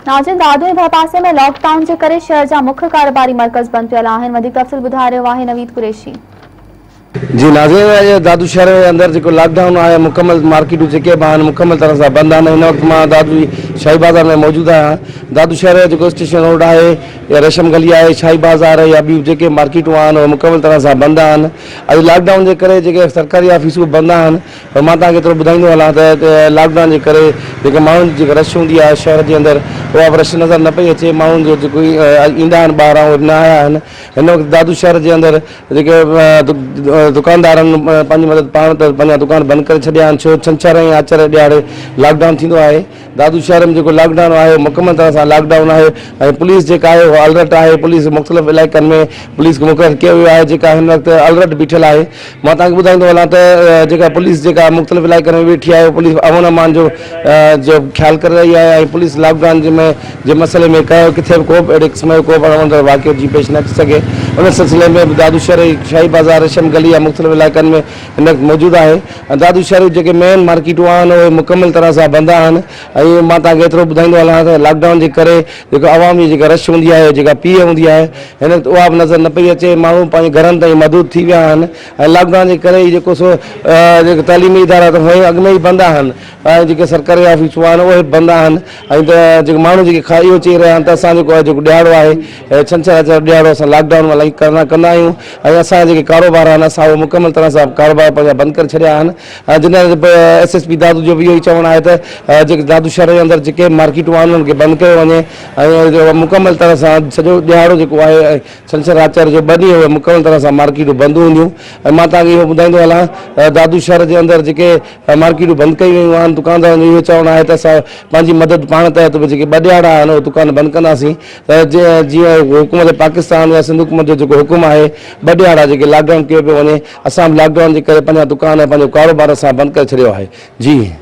ناظرين دادو ۽ ڀرپاسي ۾ lock down جي ڪري شهر جا مک ڪاروباري مرڪز بند پيل آهن وڌيڪ تفصيل ٻڌائي رهيو آهي نويد قريشي. جي ناظرين اڄ دادو شهر جي اندر جيڪو لاڪ ڊائون آهي مڪمل مارڪيٽون جيڪي به آهن مڪمل طرح سان بند آهن هن وقت مان دادو جي شاهي بازار ۾ موجود آهيان دادو شهر جو جيڪو اسٽيشن روڊ آهي يا ريشم گلي آهي شاهي بازار يا ٻيون جيڪي مارڪيٽون آهن اهي مڪمل طرح سان بند آهن اڄ لاڪ ڊائون جي ڪري جيڪي سرڪاري آفيسون بند آهن پر مان توهان کي ايترو ٻڌائيندو هلان ته لاڪ ڊائون جي ڪري جيڪي ماڻهن جي جيڪا رش هوندي آهي شهر جي اندر اها به رش نظر نه پئي اچي ماڻهن جو جيڪو ايندا آهن ٻاهران اهي به نه آيا آهن هن وقت دادو شهر جي اندر جيڪي دڪاندارن پنهنجي مدد پاڻ ته پنهنجا دڪان بند ڪري ڇڏيا آهن ڇو ڇنڇر ۽ آچر ڏهاڙي لاڪ ڊائون ٿيندو آهي دادو شهر ۾ جيڪو لاڪ ڊائون آهي مڪمل طرح سان لاڪ ڊائون آهي ۽ پوليس جيڪا آهي اها الرٽ آهي پوليس مختلف علائقن ۾ پوليس کي مقرر ڪيو ويو آهي جيڪا هن وقت الرٽ بيٺل آهي مان توهان کي ٻڌائيندو هلان ته جيڪا پوليس جيڪا مختلف علائقن ۾ ويٺي آهي پوليس امن امان جو جو خيال ڪري رهي آهي ۽ پوليس لاڪ ڊائون جي ۾ جي مسئلي ۾ ڪٿي به ڪو به اهڙي قسم جو ڪو به اڻوڻندڙ واقعو جي پيش نه اچي سگهي ان سلسلي ۾ به دادو شهر جي شاهي بازار ريشم گلي يا مختلف علائقن ۾ هن وقت موجود آهي ۽ دادو شهر جون جيڪي مين مارڪيٽون آهن اهي مڪمل طرح سان بند آهن ۽ مان توهان کي ايترو ٻڌائيندو هلان ته لاڪ ڊائون جي ڪري جيڪو عوام جي جيڪا رش هوندي آهي جيڪا پيهه هوندي آهي هن وقت اها به نظر نه پئي اچي ماڻهو پنهنجي گهرن تائين محدود ٿي ويا آهن ۽ لاڪ ڊائون جي ڪري ئي جيڪو سو جيڪي تعليمي ادارا ته هونئن اڳ ۾ ئي بند آهن ۽ جيڪي سرڪاري آفيسون آهن اهي به بند آهن ۽ ته جيڪي ماڻهو جيڪي اهو چئي رهيا آهن ته اسان جيڪو آهي جيڪو ڏهاڙو آهي ڇنڇر آچر ڏهاڙو اسان لاڪ ڊائون ۾ ڪرڻا ڪندا آهيون ۽ اسان جا جيڪي ڪاروبار آهن اسان اهي مڪمل طرح سان ڪاروبار پنهنجا بند ڪري ڇڏيا آهن ۽ جن ايس ايس پي دادو جو به اهو ئي چوڻ آهي ته جيڪي دادو شهر جي اندر جيڪي به مارڪيٽون آهن انهن کي بند ڪيو وڃي ۽ مڪمل طرح سان سڄو ڏهاڙو جيڪو آهي ڇنڇر آچر جو ٻه ڏينهن اهي مڪمل طرح سان مارڪيٽون بند هونديون ۽ مان توهان کي اهو ٻڌائيندو هلان ته دادو شهر جي اندر جيڪي مارڪيٽون بند ڪيون ويون آهن دڪاندارن جو اهو چوڻ آهي ته اسان پنهنجي مدد پاڻ تحت به جيڪي ٻه ڏهاڙا آهن اهي دڪان بند ڪنداسين ته جيئن حڪومت پاڪستان يا سنڌ حڪومت جو جيڪو حڪم آهي ٻه ڏهاڙا جيڪي لاڪ ڊائون ڪيو پيو وڃي اسان به لاڪ ڊائون جي ڪري پنهنجا دڪان ۽ پنهنجو ڪاروبار اسان بند ڪري ڇڏيو آهي جي.